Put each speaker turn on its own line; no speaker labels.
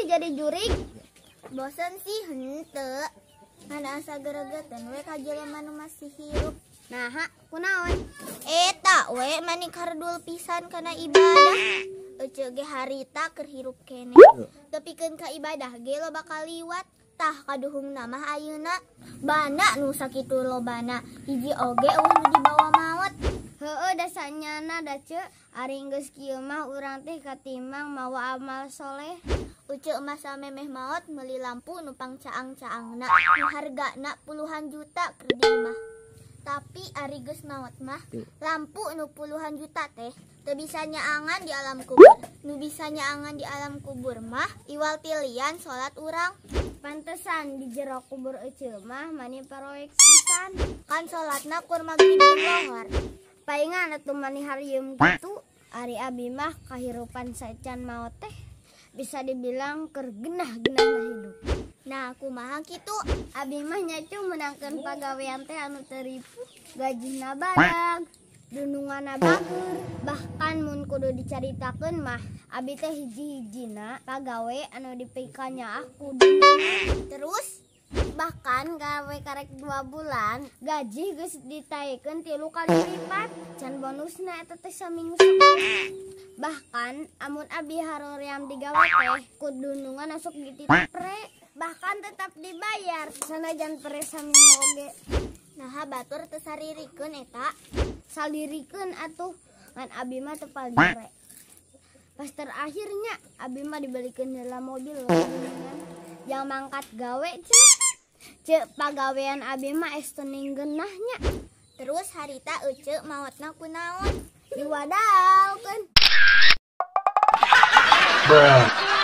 Jadi jurig bosan sih henteu ngan asa geregetan we ka jelema nu masih hirup. Naha kunaon eta we mani kardul pisan kana ibadah. Ece ge harita keur hirup kene tepikeun ka ibadah ge loba kaliwat. Tah kaduhungna mah ayeuna bana nu sakitu lobana hiji oge eueuh nu dibawa maot.
Heueuh da sanyana da ce ari geus kieu mah urang teh katimang mawa amal soleh.
Uce masa memeh maot meuli lampu nupang caang-caangna nu hargana puluhan juta keur di imah. Tapi ari geus maot mah lampu nu puluhan juta teh teu bisa nyaangan di alam kubur. Nu bisa nyaangan di alam kubur mah iwal tilian salat urang.
Pantesan di jero kubur ece mah mani paroek pisan.
Kan salatna kur magrib jeung lohor.
Paingan atuh mani harieum kitu. Ari abi mah kahirupan sacan maot teh bisa dibilang keur genah-genahna hidup.
Nah, kumaha kitu?
Abi mah nyacu menangkeun pagawean teh anu teu ripuh, gajina badag, dununganna bager. Bahkan mun kudu dicaritakeun mah abi teh hiji-hijina pagawe anu dipikanya aku.
Terus
bahkan gawe karek 2 bulan gaji geus ditaekeun 3 kali lipat, can bonusna eta teh saminggu sakali. Bahkan amun abi haroream digawe teh kudunungan asup dititip pre, bahkan tetap dibayar sanajan pre saminggu oge.
Naha batur teu saririkeun eta?
Salirikeun atuh ngan abi mah teu palire. Pas terakhirnya abi mah dibalikeun heula mobil yang mangkat gawe cenah. Cek pagawean abi mah estening genahnya.
Terus harita ece maotna kunaon?
Diwadalkeun.
Bruh.